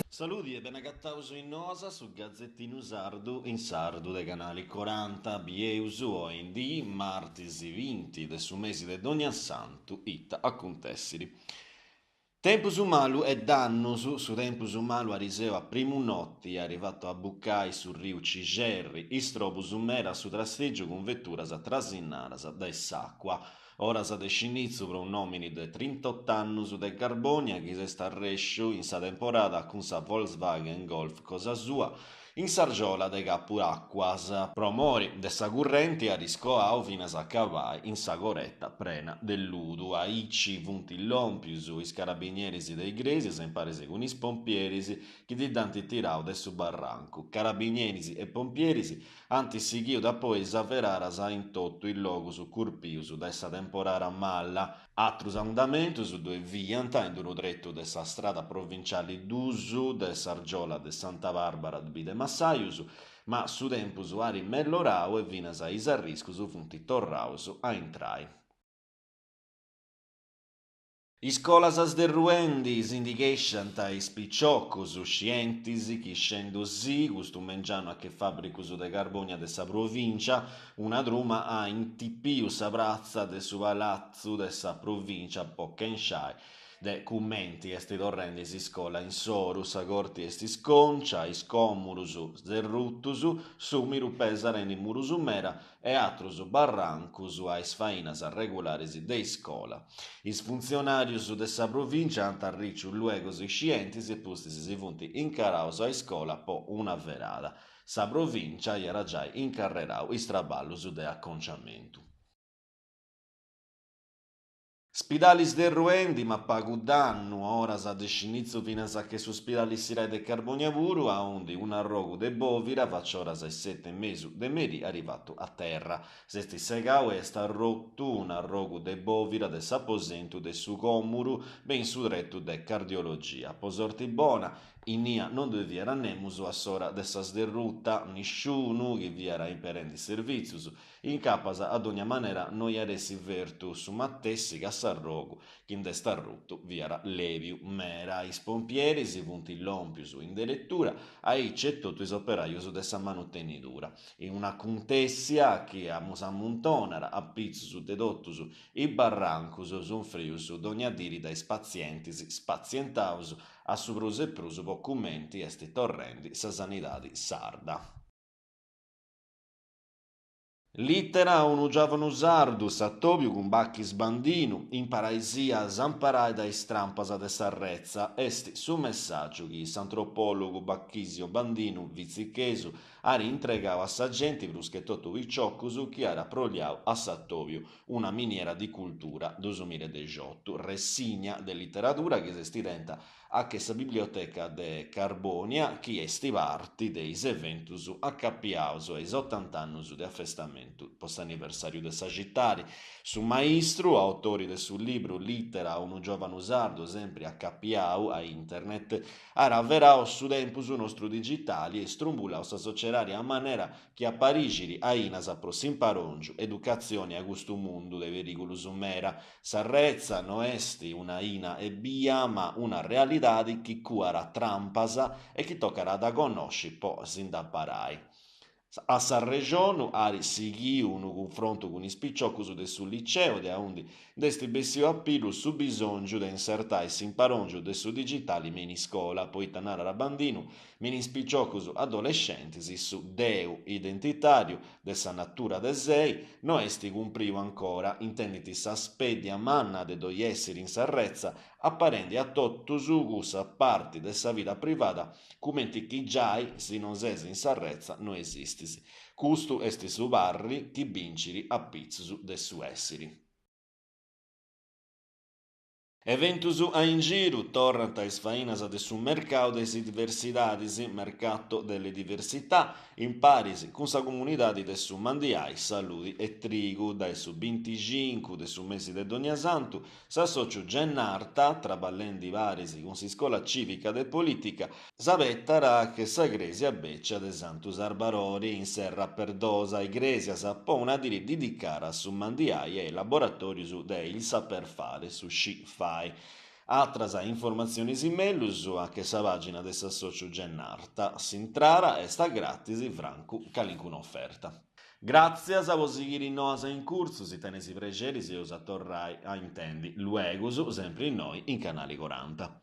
Saludi e benagataus in Noas, su gazetinu sardu in sardu de Canali Coranta. Bieus oi in dì, martis binti de su mesi de Donniassantu, ita acuntessiri. Tempus malu e dannus, Su tempus malu ariseu a primu noti at fatu abucai su riu Cixerri, istrobus meda a su trastìgiu cun veturas trasinadas dae s'àcua. Oras de scinitzu pro un'òmini de trintot'annus de Carbònia chi s'est arrèsciu in sa temporada cun sa Volkswagen Golf cosa sua in s'argiola de Capu Àcuas. Pro mori de sa currenti at iscoau finas a acabai in sa coreta prena de ludu. Aici funt lòmpius is carabinieris de Igrèsias in paris cun is pompieris chi ndi dd'ant tirau de su barrancu. Carabinieris e pompieris ant sighiu dapoi is averaras in totu is logus curpius dae sa temporada mala. Atrus aundamentus ddoi fiant in unu tretu de sa strada provinciali dus de s'argiola de Santa Barbara de Bidemassajus, ma su tempus at mellorau e finas is arriscus funt torraus a intrai. Iscolas sderruendi, si ndi chèsciant is piciocus scientis chi sciendusì custu mengianu a che fàbricus de Carbònia de sa Provìncia, una truma at intipiu sa pratza de su Palatzu de sa Provìncia po chensciai de cumenti est torrendi s'iscola insoru. Sa corti est iscòncia, is còmurus sderrutus, s'ùmidu pesat in is murus meda e atrus barrancus a is fainas regularis de iscola. Is funtzionàrius de sa Provìncia ant arriciu luegus is scientis e pustis si funt incaraus a iscola po un'averada. Sa Provìncia iat giai incarrerau is traballus de aconciamentu. Spidali sderruendi, ma pagu dannu, oras de scinitzu finas a che su spidali Sirai de Carbònia puru, aundi un'arrogu de bòvida, facioras a is seti e mesu de merì, at fatu a terra. S'est segau e est arrotu un'arrogu de bòvida de s'aposentu de su còmuru me in su tretu de cardiologia. Po sorti bona, Innia non ddoi fiat nemus a s'ora de sa sderruta, nisciunu chi fiat imperendi is servìtzius. Incapas, a dogna manera, no iat essi fertu su matessi ca s'arrogu chi nd'est arrutu fiat lèbiu meda. Is pompieris funt lòmpius in deretura, aici etotu is operajus de sa manutenidura. In una cuntèssia chi s'ammuntonat a pitzus de totus is barrancus sunfrius dogna diri dae is patzientis spatzientaus a su prus e prus po cumenti est torrendi sa sanidadi sarda. Lìtera a unu giòvanu sardu, s'atòbiu cun Bachis Bandinu, Imparaisì a s'amparai dae is trampas de s'arretza, est su messàgiu chi s'antropòlogu Bachisio Bandinu, vitzichesu, at intregau a sa genti, prus che totu piciocus, chi at aproliau a s'atòbiu Una miniera di cultura, duasmiladexiotu, ressigna de literadura chi s'est tenta a che sa Biblioteca de Carbònia, chi est parti de is eventus acapiaus a is otant'annus de afestamentu po s'anniversàriu de sa citadi. Su maistru, autori de su libru Lìtera a unu giòvanu sardu sempri acapiau a internet, at averau su tempus nostru digitali e strumbulau sa sociedadi a manera chi aparixit ainas pro s'imparòngiu, educatzioni a custu mundu de perìgulus meda. S'arretza no est una aina ebbia ma una realidadi chi cuat trampas e chi tocat a dda connosci po si nd'amparai. A s'arrexonu at sighiu unu cunfrontu cun is piciocus de su liceu de aundi Nd'est bessiu a pillu su bisòngiu de insertai s'imparòngiu de su digitali me in iscola, poita narat Bandinu, me in is piciocus adolescentis su deu identitàriu de sa natura de sei no est cumpriu ancora, intendint sa spèddia manna de ddoi èssiri in s'arretza, aparendi a totus cussa parti de sa vida privada cumenti chi giai si non ses in s'arretza no esistis. Custu est su parri chi bincit a pitzus de su èssiri. Eventus a ingiru, torrant is fainas de su Mercau de is Diversidadis, Mercato delle Diversità, in paris cun sa comunidadi de su Mandiai Saludi e Trigu. Dae su bintixincu de su mesi de Donniasantu, s'assòciu Gennarta, traballendi paris cun s'Iscola Cìvica de Polìtica, s'abetat che sa crèsia bècia de Santu Sarbarori in Serra Perdosa, Igrèsias, po una diri didicada a su mandiai e a is laboratòrius de Il Saper Fare, su Sci Fai. Atras informatzionis mellus a che sa pàgina de s'assòciu Gennarta. S'intrada est a gratis, francu calincuna oferta. Gràtzias po sighiri Noas in Curtzu, si teneis prexeri si eus a torrai a intendi luegus, sempri innoi in Canali Coranta.